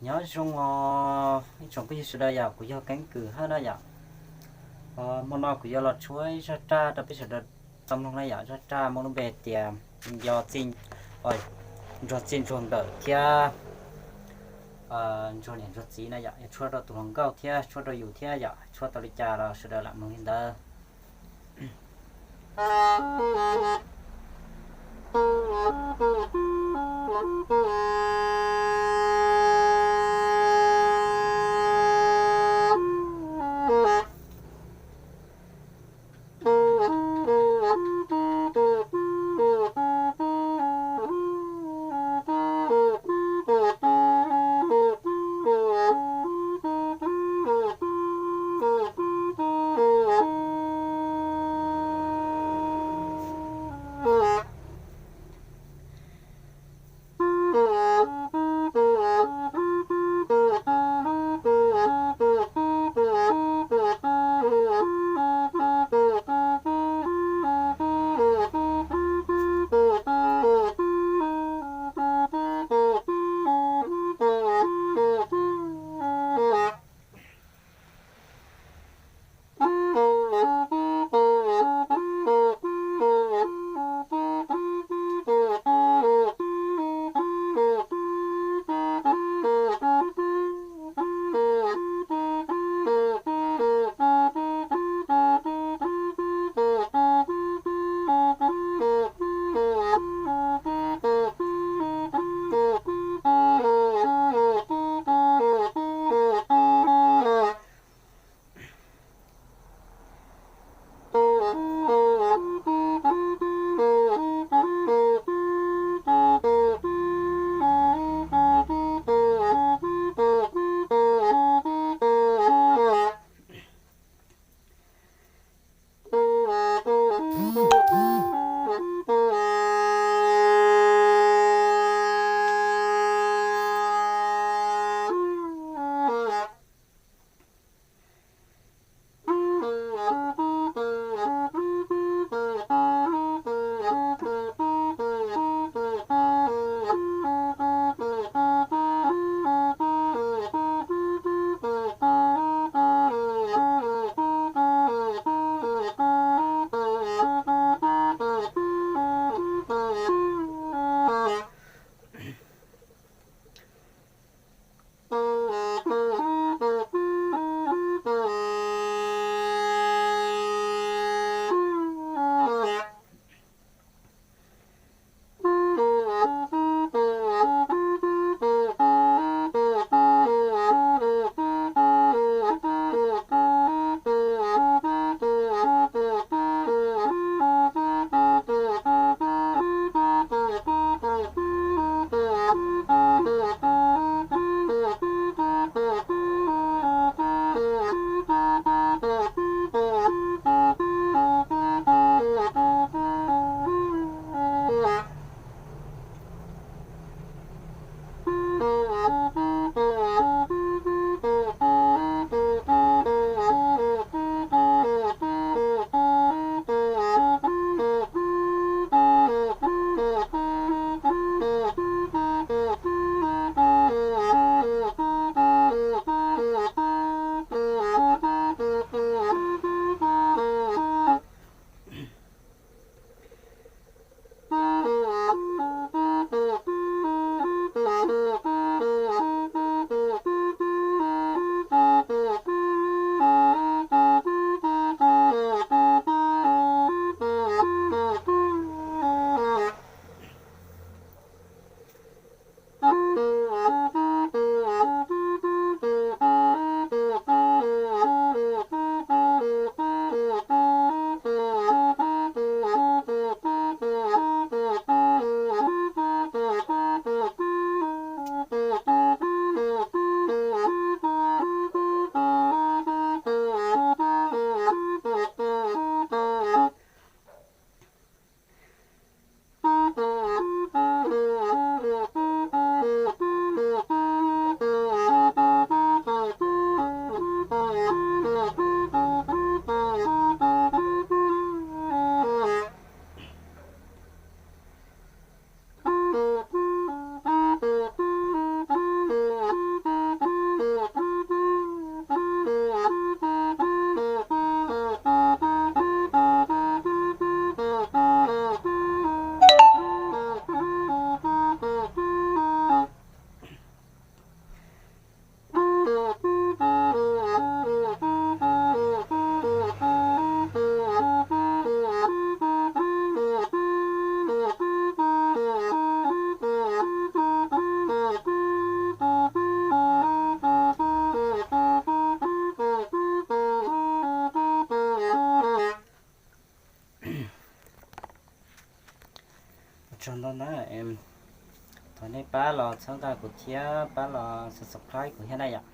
Nyob zoo os ib tsoom phooj ywg sawv daws yom, kuv yog Keeb Kwm Hawj na yom. Hmo no kuv yuav los tshuab ib zaj raj rau peb sawv daws tau mloog na yom, zaj raj muaj lub npe tias Ntsuag Txij Ntsuag Nkawm thiab Ntsuag Niam Ntsuag Txiv na yom, yuav tshuab rau tus hluas nkauj thiab tshuab rau yus thiab yom, tshuab tau li cas los sawv daws lam mloog li ntawd. Tag nrho na, thov nej pab los txhawb nqa kuv thiab pab los subscribe kuv thiab na yom.